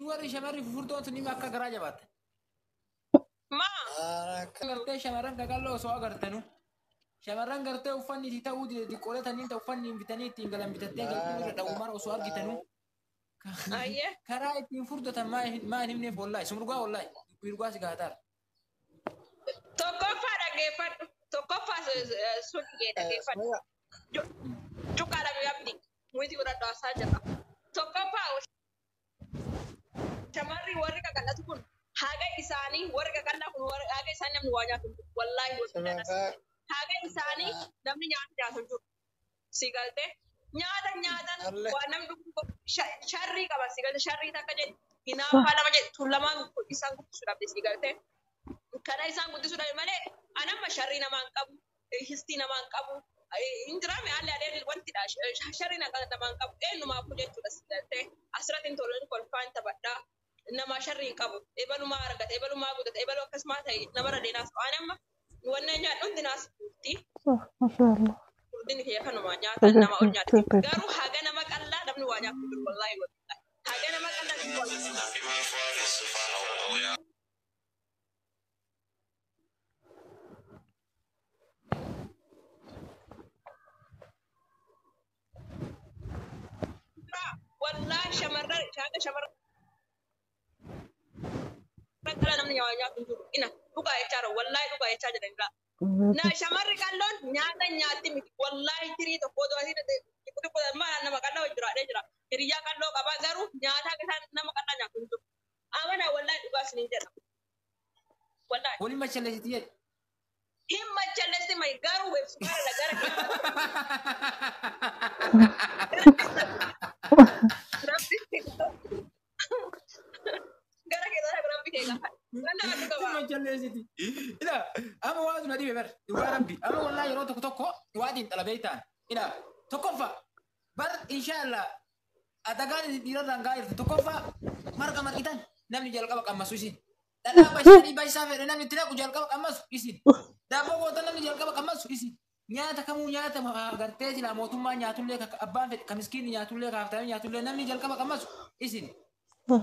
Warri shamarri fufurdoon sun akka garaa jabaatte. Maa Gartee shamarran qaqalloo osoo agartanu. Shamarran gartee uffanni itti ta'uu dide xiqqoolee taniin ta'u uffanni bitanii ittiin galan bitattee galtuu irra dha'u mara osoo argitanu. Ayyee. Karaa ittiin furdatan maa hin himneef wallaahi. Sun dhugaa wallaahi. Dubbii dhugaa si gaataara. Tokkoffaa dhaggeeffadhu. Tokkoffaa sun dhaggeeffadhu. Cuqqaadha abdi. Muyti godhadhu haasaa jira. Tokkoffaa shamarri warri qaqallatu kun haga isaanii warri qaqallaa kun haga isaanii namni waa nyaatu hin jiru. Wallaahi haga isaanii namni nyaata nyaatu hin jiru. Si galtee nyaata nyaatan waa namni dhugu sharrii qaba si galte sharrii takka jedhu hinaaffaa lama jedhu tuulamaan isaan guddisuu dhabde si galtee. Kana isaan guddisuu dhabe malee anamma sharrii namaa hin qabu, histii namaa hin qabu. Hin jiraame haalli adeen wantidha. Sharrii namaa hin qabu. Eenyumaafuu jechuudha si galtee. Asirratti hin tolani kolfaan taphadhaa. Nama sharrii hin qabu. Ebalumaa argate, ebalumaa guddate, ebaluu akkasumaa ta'e namarra deenaas. Waan amma wanneen nyaadhu hundi naas fuutti. Mashallah. Furdinni kiyya kanuma nyaata nama ol nyaata. Garuu haga nama qallaa namni waa nyaatu jiru wallaahi wallaahi. Haga nama qallaa namni waa nyaatu. Wallaahi shamarran haga shamarran qallaa namni waa nyaatu hin jiru. Ina dhugaa jechaadha wallaahi dhugaa jechaa jiranidha. Na shamarri qalloon nyaata nyaatti miti. Wallaahi tirii tokko otoo asii xiqqoo nama qalloo jiraadhee jira. Hiriyyaa qalloo qaba garuu nyaata isaan nama qallaa nyaatu hin jiru. Amana wallaahi dhugaa isiniin jedha. Wallaahi. Waliin machalleessiti jedhe. Hin machalleessi mai garuu weebsumaara gara gara keessa rabbi kee gaafa. Nan nama Hin qaba. machalleessiti. Ila amma waan sun dhibe bar dhugaa rabbi. Amma wallaahi yeroo tokko tokko waa xiinxala beektaan. Ila tokkoffaa bar inshaallah adagaan dhiirarraan gaa jirtu tokkoffaa marqa marqitan namni jalqaba qammasu isin. Dhadhaa bashaanii bashaa fedhe namni itti naqu jalqaba qammasu isin. Daabboo gootan namni jalqaba qammasu isin. Nyaata kamuu nyaata gartee silaa mootummaa nyaatullee abbaan fedhe ka miskiinni nyaatullee ka haftaamii nyaatullee namni jalqaba qammasu isin.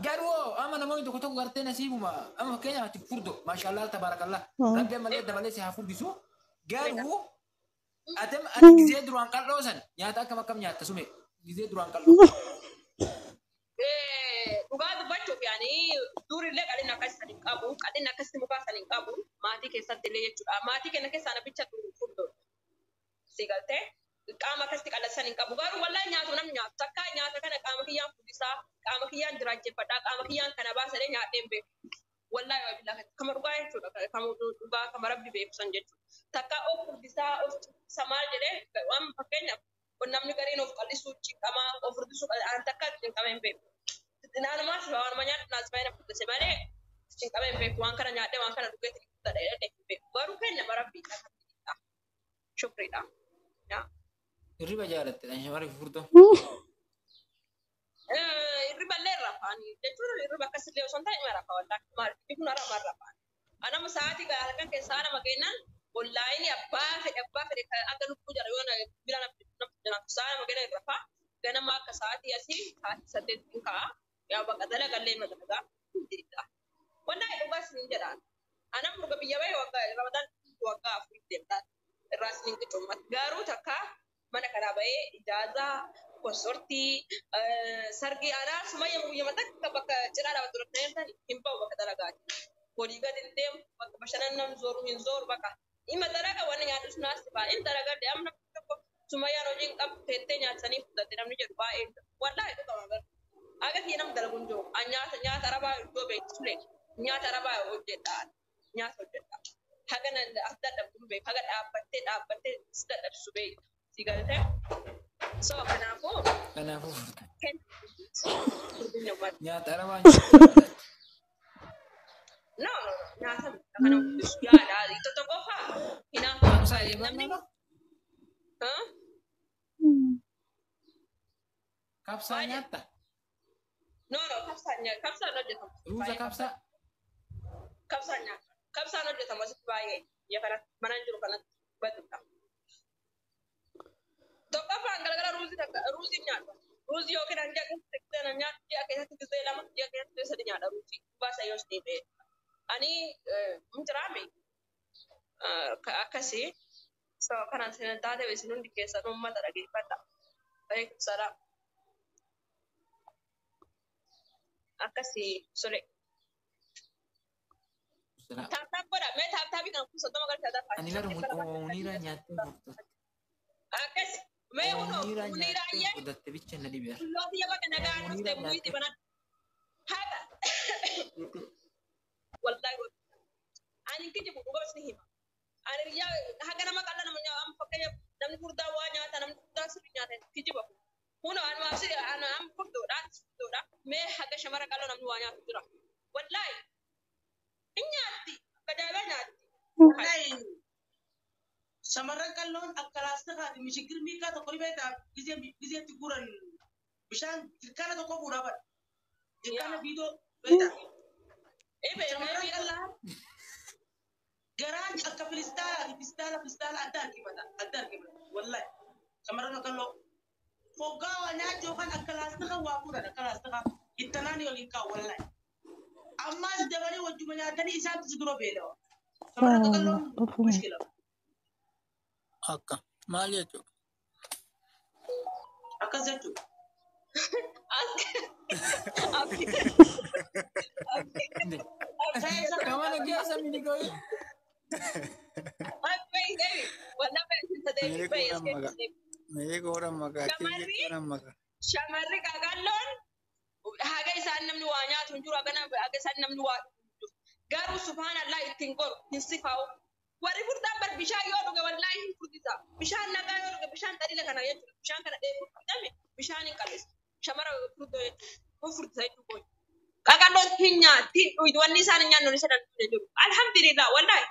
Garuu amma namoonni tokko tokko gartee nasiibuma amma fakkeenyaaf ati furdo maashaallah tabaarakallah rabbi ammallee dabalee si haa furdisu garuu ati ati gizee duraan qal'oo san nyaata akkam akkam nyaatta sume gizee duraan qal'oo. Dhugaa dubbachuuf yaani durillee qal'ina akkas san hin qabu qal'ina akkasitti mukaa san hin qabu maatii keessatti illee jechuudha. Maatii keenya keessaa namicha furdoodha. Si galtee qaama akkasitti qal'atan hin qabu garuu wallaahi nyaatu namni nyaatu takka nyaata kana qaama kiyyaan furdisaa qaama kiyyaan jiraachifadhaa qaama kiyyaan kana baasadee nyaadhee hin beeku. Wallaahi waa billaa kama dhugaa jechuudha kama dhugaa kama rabbi beeku san jechuudha. Takka of furdisaa of cimsa maal jedhee waan fakkeenyaaf namni gariin of qal'isuu cinqamaa of furdisuu an takka cinqamee hin beeku. Naanumaas waanuma nyaadhu naas baay'ee na furdise malee cinqamee hin beeku waan kana nyaadhee waan kana dhugeetti furdadha jedhee hin beeku. Garuu kenna rabbi alhamdulillah shukriidha. Yaa. Hirriba jaalatte shamarri furdoo. Hirriba illee irra afaan jechuun hirriba akkasillee osoo hin taane ima rafa wallaahi maal kun hara maal rafaan. Anama sa'aatii halkan keessaa nama kennaan onlaayinii abbaa fedhe akka lubbuu jala yoo bira namni jiraatu sa'a nama kennan irra faa ganama akka sa'aatii asii sa'aatii 8 hin ka'a yaa bakka dalagallee ima dalagaa alhamdulillah. Wallaahi dhugaa isiniin jedhaan. Anam murga biyya bahee waggaa Ramadaan waggaa 4 deemtaan irraa isiniin qicummata. Garuu takka mana kanaa bahee ijaazaa konsortii sargii aadaa sumayya guyyama takka bakka cidhaa dhaabatu irratti hin bahu bakka dalagaati. Walii gadi hin deemu bakka bashannan zooru hin zooru bakka dhimma dalaga wanni nyaadhu sunaas faa hin dalagadde amma namni tokko sumayyaan hojii hin qabdu teettee nyaatsanii fudhatte namni jedhu baay'ee jira. Wallaahi dhugama bara. Aga kiyya nam dalagu hin jiru. An nyaata nyaata arabaa iddoo beeksisule nyaata arabaa hojjedha. Nyaata hojjedha. Haga as dadhabdu hin beeku. Haga dhaabbattee dhaabbattee si dadhabsu beektu. Si galtee? So kanaafuu Kanaafuu kenna. Nyaata arabaa nyaata. No, no, nyaata kana yaada. Tokko qofa hinaafa. Kabsaa Namni eebbannaa Huh? kabsaa nyaatta. No, kabsaan nyaata. Kabsaan hojjetamu. Ruuza kabsaa. Kabsaan nyaata. Kabsaan hojjetamu asitti baay'ee. Biyya kanatti mana jiru kanatti badudha. Tokkoffaan galgala ruuzii takka ruuzii nyaata. Ruuzii yookiin hanga ji'a keessatti nyaatu ji'a keessatti gisee lama ji'a keessatti Wallahi yoo isin beeku. Ani hin jiraame akkasii. So kanaan isin taate isin hundi keessan uummata dhageeffadha. Alaikum salaam. Akkasii sole. Tap tap godha. Mee tap tapii kan kun 30 galcha ta'a. Ani bara Muniira nyaattee furdatte. Akkas. Mee kunoo Muniira Muniira nyaattee ayyee. furdatte bicha na dhibeera. Kullooti yaba kana nagaan dhufte Muniira muyiti nyaattee banadhu. Haqa. Wallahi ani kijibu dhugaa isin hima. Ani biyya haga nama qalla nama nyaata amma fakkeenyaaf namni furdaa waa nyaata, namni furdaa sirrii nyaata kijiba kun. Kun anu asii anu amma furdoodha, furdoodha. Mee haga shamara qalla namni waa nyaatu jira. Wallahi hin nyaatti, akka ajaa'ibaa nyaatti. Wallahi shamarran qalloon akka laastikaati mishigir miikaa tokko ni beektaa, gizeetti guuran bishaan jirkaana tokko fuudhaa bara. Jirkaana viidoo beektaa. Ibe Shamarran qallaan garaan akka filistaalaati, fistaala fistaala adda harkifata, adda harkifata wallahi shamarran qalloo. Hoggaa waa nyaachuu kan akka laastika waa fuudhan, akka laastika ittanaani waliin kaa'u wallahi. Ammaas dabanii wajjuma nyaatanii isaantu si dura beelawa. Shamarran qaqalloon mushkila. Akka maal jechuudha? Akkas jechuudha. Abdi. Ta'e Kamana keessa minikooyi. Mee godhan maqaa. Mee godhan maqaa. Shamarri Godhan maqaa. Shamarri qaqalloon haga isaan namni waa nyaatu hin jiru, haga isaan namni waa dhugu hin jiru. Garuu subhaanallah ittiin goru hin sifaa'u. Warri furdaan bar bishaan yoo dhuge wallahi hin furdisa. Bishaan nagaa yoo dhuge, bishaan xaliila kana jechuudha. Bishaan kana dheebuu furdame bishaan hin qal'isa. Shamara furdoo jechuudha. Kun furdisa jechuudha. Qaqalloon hin nyaatti, hin dhuydu, wanni isaan hin nyaannu isa danda'u jiru. Alhamdulillah wallahi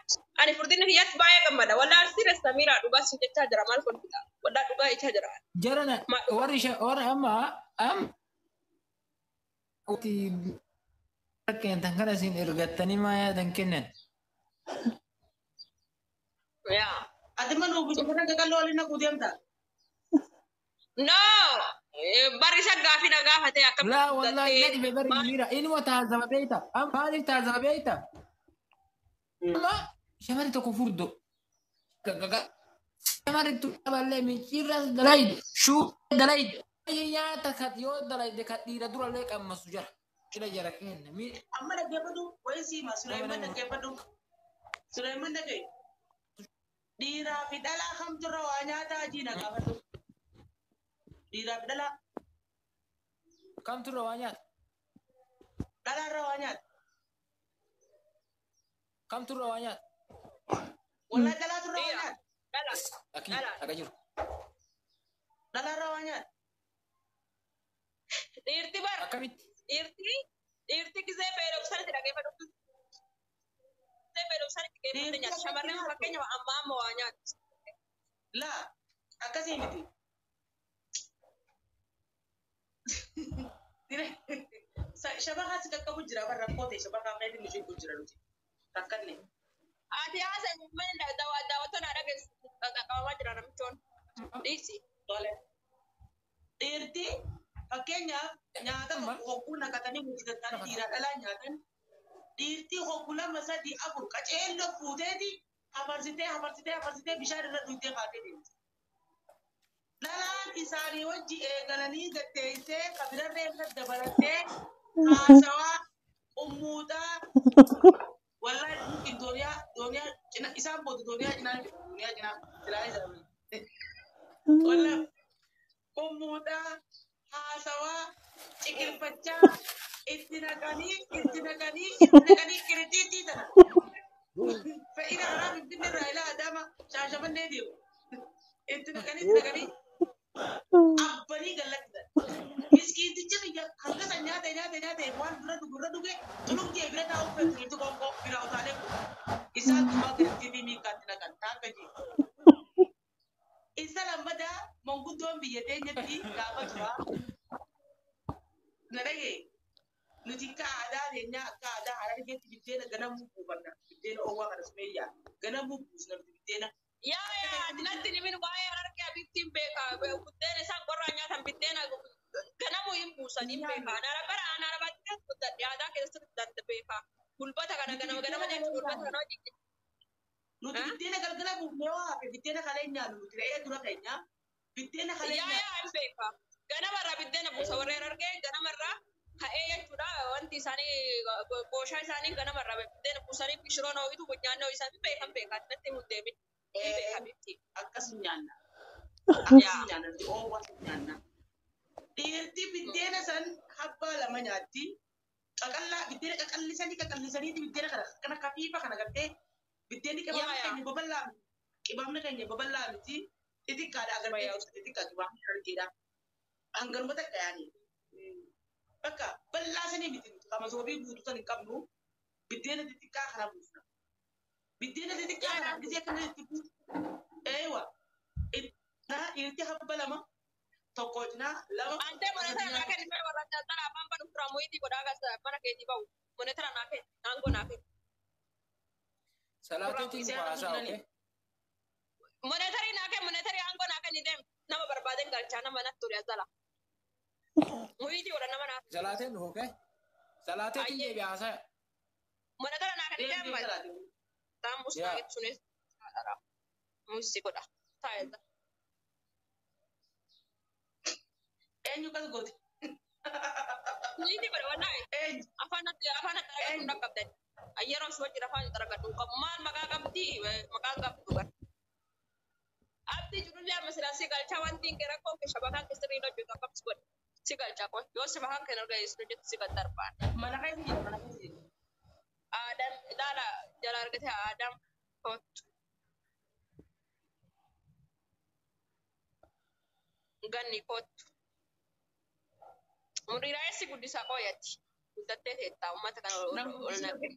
ani furdinni kiyyatti baay'ee gammada. Wallahi sirreessa Samiraa, dhugaa si jechaa jira, maal kolfita. Wallahi dhugaa jechaa jira. Jarana warri warri amma am itti kennan kana isin ergattanii maa yaadan kennan. Yaa. Ati mana shamarran qaqalloo waliin naquu deemta. No, bari isa gaafii na gaafate akkamitti Laa wallahi na guddattee dhibe bari maal Muniira inuma taazama beeyta. Amma maaliif taazama beeyta? Amma shamarri tokko furdo. Shamarri tu dhaballee micciirras dalayde shuu dalayde. Nyaata kan yoo dalayde kan dhiira durallee qammasu jara. Ila jara kenna. Amma dhaggeeffatu wayii siima Suleyman, dhaggeeffadhu. Suleyman, dhagaye. Dhiiraa fi dhalaa kamturra waa nyaataa jiina gaafadhu. Dhiiraa fi dhalaa. Kamturra waa nyaata? Dhalaarra waa nyaata. Kamturra waa nyaata? Wallahi dhalaaturra waa Dhiira. nyaata. Dhala. Akii Dhala. akka jiru. Dhalaarra waa nyaata. Dhiirti bar Akkamitti? Dhiirti gisee beelofsanitti dhaggeeffadhu. Gisee beelofsanitti geeffate Dhiirti nyaata. akkamitti Shamarreen nyaatu? fakkeenyaaf amma amma waa nyaatti. Laa, akkasii miti. Shabakaa si qaqqabu jira bara rakkoo ta'e, shabakaa keetiin nu jeequ jira, nuti. Rakkanne. Ati haasa uummanni daawwattoonni haadha geessu qaqqabamaa jira namichoon. Dhiisi. Tole. Dhiirti fakkeenyaaf nyaata Amma tokko hogguu naqatanii hojjetan, dhiiraa dhalaa nyaatan, dhiirti hogguu lama sadii afur qaceelloo fuuteeti hafarsitee hafarsitee hafarsitee bishaan irra dhugdee kaatee deemti. Dhalaan isaanii wajji eegalanii gatteessee kabirarree irra dabalattee haasawaa ummuuxaa wallahi mungkin dooniyaa dooniyaa cina isaan booda dooniyaa cinaa, dooniyaa cinaa silaa isaanii wallahi ummuuxaa haasawaa ciqilfachaa itti naqanii itti naqanii itti naqanii qirixxiixii tana fe'ina karaa Finfinnee irraa ilaa Adaama Shaashamannee deemu itti naqanii itti naqanii abbanii gallakkisan. Miskiintichi biyya hanga san nyaate nyaate nyaate waan dura dhugu irra dhuge xuluqjee bira taa'uu fedhu itti qoonqoo bira utaalee isaan duwwaa qirixxii fi miikaatti naqan taakka jee. Isa lammadaa manguddoon biyya teenyatti gaafa duraa na dhagee, nuti akka aadaa teenyaa, akka aadaa Harargeetti biddeena ganamuu buufanna, biddeena oowwaa kana sumeeyyaa ganamuu buusna nuti biddeena. Yaa yaa, ati natti himin waa'ee Harargee, abittiin beeka. Buddeena isaan qorraa nyaatan, biddeena Ganamuu hin buusan hin beekaa. Anaara bara anaara baatti guddadhe aadaa keessatti guddadhe beekaa. Gulbata kana ganama ganama jechuun gulbata kana wajjin. Nuti biddeena galgala buufnee waa hafe biddeena kalee nyaannu nuti re'ee dura keenya biddeena kalee Yaa nyaannu. yaa hin beekaa. Ganamarraa biddeena buusa warreen argee ganamarraa ka'ee jechuudha wanti isaanii gooshaa isaanii ganamarraa biddeena buusanii shiroon hoo'itu nyaannoo isaanii beekan beekaa natti hin deemin. Hin beekaa bitti. Akkas nyaanna. Akkas nyaanna nuti oowwas nyaanna. Dhiirti biddeena san habbaa lama nyaatti. Qaqallaa biddeena qaqallisanii qaqallisaniiti biddeena kana kana kafiifa kana gartee biddeenni qibaamni keenya babal'aa miti. Qibaamni keenya babal'aa miti. Xixiqqaadha agartee xixiqqaa qibaamni argeedha. Hanganuma takka yaani. Bakka bal'aa sanii miti nuti qamasoobii guutuu san hin qabnu biddeena xixiqqaa kana buufna. Biddeena xixiqqaa kana gisee akkana itti buufna. Eewa. Dhiirti habba lama tokko cinaa lama. Antee monetara naa kenni mee warra daldala afaan banu tura muyitii godhaa gasa mana keetii bahu. Monetara naa kenni aangoo naa kenni. Salaateetiin haasaa okee. Monetarii naa kenni monetarii aangoo naa kenni deem nama barbaaden galchaa nama natti ture azala. Muyitii godha nama naa. Salaateen dhufu okee. Salaateetiin deebi haasaa. Monetara naa kenni deem maal. Taan musnaa jechuunis musi godha. Taa'e. Eenyu kas gooti? Muyitii godha wallaahi. Afaan natti afaan natti argatu hin qabdan. Ayyaroon si wajjin afaan natti argatu hin qabu. Maal maqaa qabdi? Maqaa qabdu bara. Abdi jirullee amma silaa si galchaa wanti hin rakkoo kee shabakaan kee sirriin hojjetu akkam si godhe. Si galchaa qoy. Yoo shabakaan kee argaa hojjetu si gad darbaan. Mana keessa jira mana keessa jira. Aadam ilaala jala argate Aadam kottu. Ganni kottu. Muriiraa eessi guddisaa qoyatti. Guddattee teettaa uummata kana ol naqe.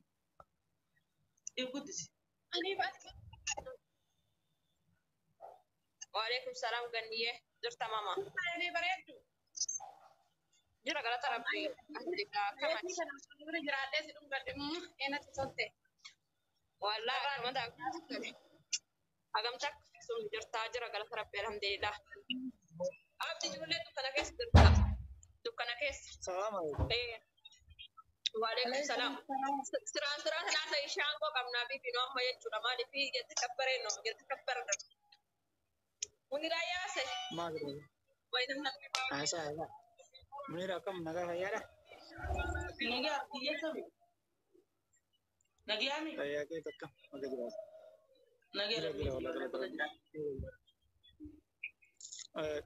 Guddisi. Waalaikum salaam ganniyyee jirta mama. Bareeddu. Jira galata rabbii. Reetii kana osoo bira jiraadhee si dhungadhe eenatti tolte. Wallaahi akkamata hagamta sun jirtaa jira galata rabbii alhamdulillah. Abdi ijoollee dukkana keessa jirta. Dukkana keessa. Salaam alaikum. Waalaikum salaam. Siraan siraan sanaa ta'e shaangoo qabnaa fi binoo amma jechuudha maaliif jetti kabbareen jetti kabbarra. Munira yaase. Maal godhe? Haasaa haasaa. Munira akkam nagaa fayyaadha? Nagaa biyya kami? Nagayaami? Fayyaa kee takka maga jiraata. Nagaya Jira jira walaa jira.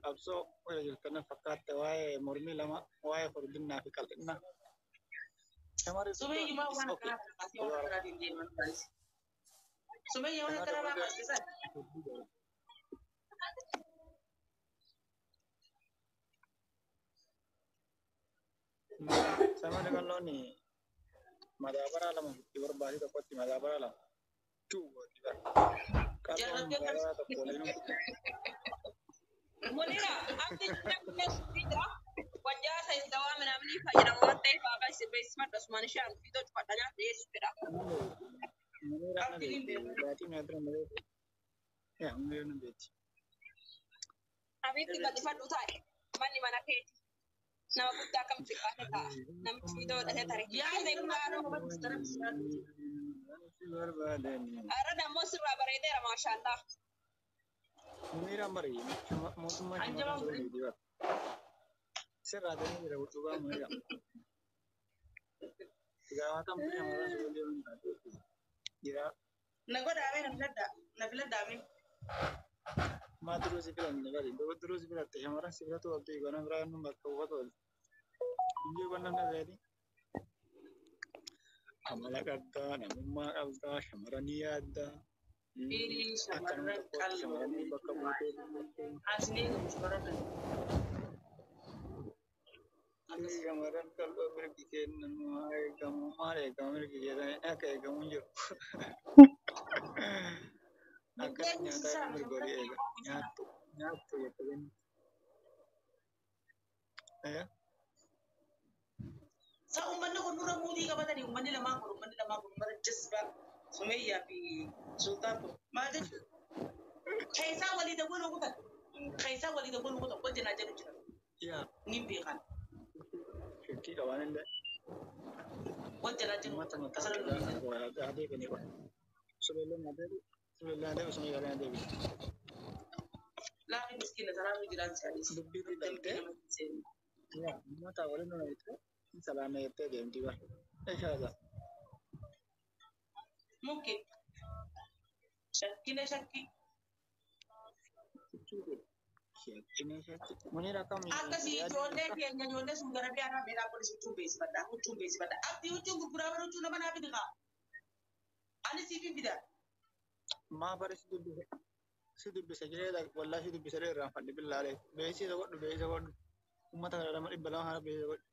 Qabsoo wayya jirtana fakkaatte waa'ee mormii lama waa'ee furdinnaa fi qal'innaa. Shamarri Sumeeyyumaa waan akkanaa kana kaasee waan akkanaatiin deeman taasise. Sumeeyya waan akkanaa kaasee. Shamarri qal'oon madaabaraa lama itti barbaade tokkotti madaabaraa lama. Tuu gooti bara. Qal'oon madaabaraa tokko waliin. Munira abdi ijoollee kunneen suufii jira. Wajjaa saayinsaawaa minaamni fayyadamu waan ta'eef haqa isin beeksifadha asumaan ishee an fiitoo cufadha nyaata dhiyeessu fedha. Munira na beekti. Baatii mi'a dura malee. Yaa Munira na beekti. Abiitti bal'ifadhu taa'e manni mana keeti. Nama guddaa akkam xiqqaate taa'a. Namichi fiitoo godhatee tare. Har'a dammoo sirraa bareedeera maashaallaa. Munira bari mootummaa shamarran sun beekti bara. Sirraa deemee jira utubaa Munira. Gaafatamtuu shamarran sun deemuun jira. Na godhaamee na filadhaa na filadhaamee. Maa duruu si filanne bari duruu si filatte shamarran si filatu ooltu eeguu biraa nu bakka buufatu ooltu. Injii qonna na feeti. Amala qabdaa namummaa qabdaa shamarran ni yaaddaa. Dhiirri Akkanuma shamarran tokkotti shamarran bakka buutee qal'oo. Asnee qabu shamarran qal'oo. Shamarran qal'oo mirgi kennan maa eegamu maal eegamu mirgi keessan akka eegamu hin jiru. Akkana nyaataa mirga olii eega nyaattu nyaattu jette kennu. Sa uummanni kun nurra muudii qabatanii uummanni lamaan kun uummanni lamaan kun uummata jazbaa Sumeeyyaa fi Sultaan kun maal jechuudha? Keessaa walii dawwaluu kutan. Keessaa walii dawwaluu kutan wal janaa jedhu jira. Yaa Ni beekan. shakkii qabaanillee Wajjala jiru. uummata mataa Asirra irraa adeemanii qaba. Subeelleen adeemu subeelleen adeemu sumee galee adeemu. Laafi miskiina saraafii jiraan si'anis. Dubbii daldaltee yaa uummata waliin nuna jettee salaamee jettee deemti bara. Inshallah. Mungkin. Shakkina shakkii. Munir akkam Akkasii ijoollee keenya ijoollee sun gara biyyaa meeraa polis huccuu beeksifadha. Huccuun beeksifadha. Abdii huccuun gurguraa bara huccuu nama naa fidi kaa. Ani siif hin fida. Maa bara si dubbise si dubbise jedhee wallaahi si dubbise jedhee irraanfadhe billaalee beeksisa godhu beeksisa godhu uummata kana lama 200 kana beeksisa godhu.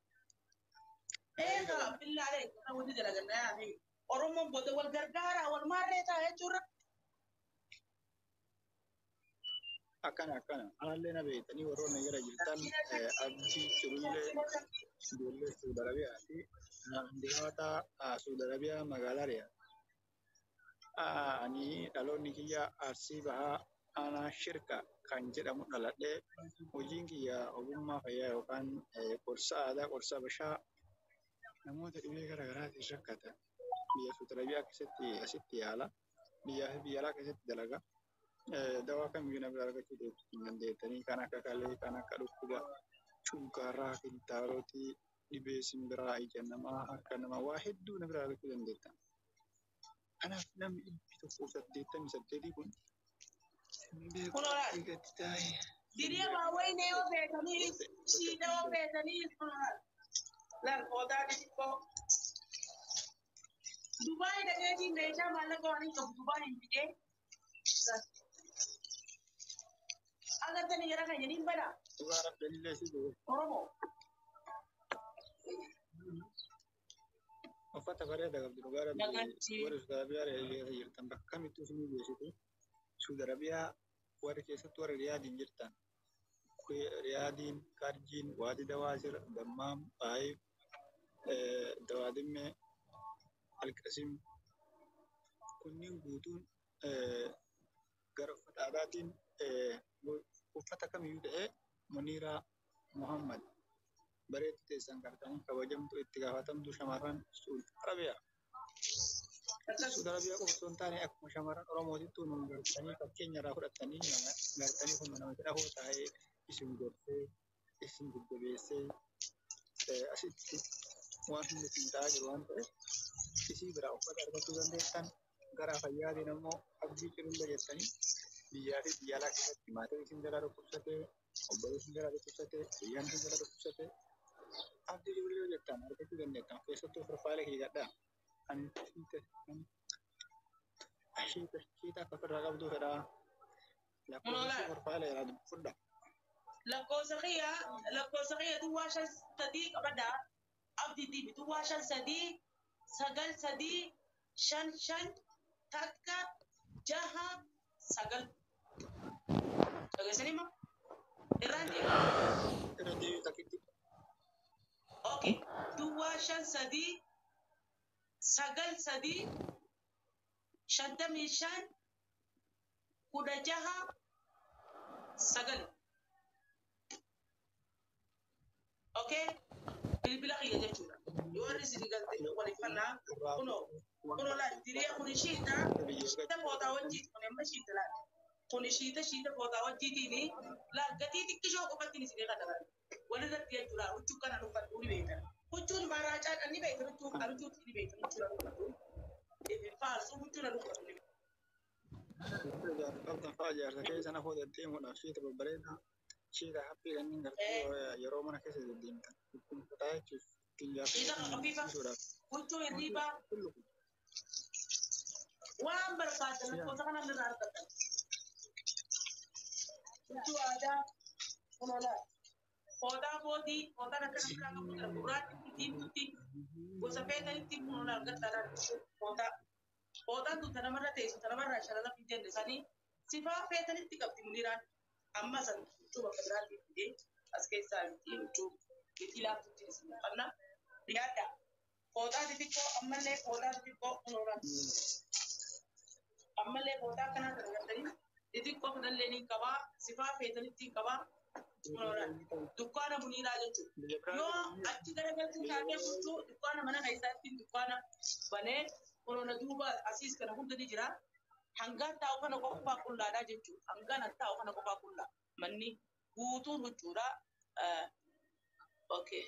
Eegaa billaalee kana wanti dalaganna yaa fi Oromoon booda wal gargaara wal maarree ta'a jechuudha. Akkana akkana anallee na beektanii warroonni gara jirtan abdii culullee ijoollee Suudi Arabiyaa fi dhiyaata Suudi Arabiyaa magaalaa Riyaad. Ani dhaloonni kiyya Arsii Bahaa Aanaa Shirka kan jedhamu dhaladhee hojiin kiyya ogummaa fayyaa yookaan qorsa aadaa qorsa bashaa namoota dhibee garaa garaatiin rakkatan biyya Suudi Arabiyaa keessatti asitti yaala biyyaa fi biyya alaa keessatti dalaga. Dawaa kamiyyuu na bira argachuu hin dandeettanii kan akka kalee kan akka dhukkuba cuggaaraa kintaarotii dhibee simbiraa ija namaa harka namaa waa hedduu na bira argachuu dandeettan. Kanaaf namni 188 kun hin beeku Kunuunaa. gadi taa'ee. Diriya baawwayne yoo beekanii shiida yoo beekanii laal qoodaa xixiqqoo. Dubaay dhaqeetii meeshaa maallaqa waan hin qabu Dubaay hin fidee. Agartanii gara kan jedhiin bada Dhugaa rabbiillee si beeku. Oromoo. Uffata bareedaa qabdi dhugaa rabbi Nagaatti. warri Suudi Arabiyaa keessa jirtan bakka kamittuu isinii geessitu. Suudi Arabiyaa warri keessattuu warri Riyaadiin jirtan. Riyaadiin, Karjiin, Waadi Dawaasir, Dammaam, Xaayif, Dawaadimmee, Alqasim kunniin guutuun gara uffata aadaatiin uffata kamiyyuu ta'ee Muniiraa Muhammad bareedu teessan gartanii kabajamtu itti gaafatamtu shamarran Suudi Arabiyaa. Suudi Arabiyaa qofa osoo hin taane akkuma shamarran Oromootitti nu gartanii fakkeenya irraa fudhatanii nama gartanii kun nama jedhamu taa'ee isin gorsee isin jajjabeessee asitti waan hundi isin ta'aa jiru waan ta'eef isii biraa uffata argachuu dandeessan gara fayyaatiin ammoo abdii cirulla jettanii biyyaa fi biyya alaa keessatti maatiin isin jalaa dhukkubsatee obboleessi isin jalaa dhukkubsatee biyyaan isin jalaa dhukkubsatee abdii cirulla jettan argachuu dandeettan keessattuu firfaalee hiikadhaa. Ani shiita shiita akka ofirraa qabduu fedhaa lakkoofsi firfaalee irraa fudha. Lakkoofsa kiyya lakkoofsa kiyya duwwaa 53 qabadhaa. Abdii diimi duwwaa 53 9 3 5 5 1 6 9. Dhageessanii moo? Irraan deema. Irra deebi'u takkitti. Okay. Duwwaa 53 9 3 55 16 9. Okay? Bilbila kiyya jechuudha. Yoo warri isin galte waliffannaa kunoo kunoo laal diriya kun shiita shiita footaa wajjiiti kun amma shiita laal. Kun shiita shiita footaa wajjiitiini laal gatii xiqqishoo qofatti isin kataban. Walirratti jechuudha huccuu kana uffadhu ni beektan. Huccuun baaraacaadhaan ni beektan huccuu kan huccuutti ni beektan huccuu na uffadhu. Faarsuu huccuu na uffadhu ni beektan. Qabdan fa'aa ijaarsa keessa na fuudhee deemuudhaaf shiita babbareedaa shiita haphii kanneen gartee yeroo mana keessa deddeemtan ittiin kutaa jechuuf ittiin Shiita qaqqafiifa jaarsuudhaaf. huccuu hirriibaa waan barbaadan lakkoofsa kana irraa argatan. Huccuu aadaa kunoo laal. Footaa footii footaan akkana biraa qabu jira gurraattitti diimtutti gosa feetanitti kunoo laal gargaaraan footaa. Footaan tun tanamarra teessu tanamarraa shalala hin jenne sanii sifaa feetanitti qabdi muniraan. Amma san huccuu bakka biraatti fidee as keessaa miti huccuu gatii laaftutti isin qabna. Dhiyaadha. Footaa xixiqqoo ammallee footaa xixiqqoo kunoo laal. Ammallee footaa akkanaa kan agartanii xixiqqoo kanallee ni qabaa sifaa feetanitti qabaa. Dukkaana Muniiraa jechuudha. Biyya biraa Yoo achi garagaltuu taatee huccuu dukkaana mana keessaatti dukkaana banee korona duuba asiis kana hunda ni jira. Hangaan taa'u kana qofaa qullaadhaa jechuudha. Hangaan an taa'u kana qofaa qullaa. Manni guutuun huccuudha. Okay.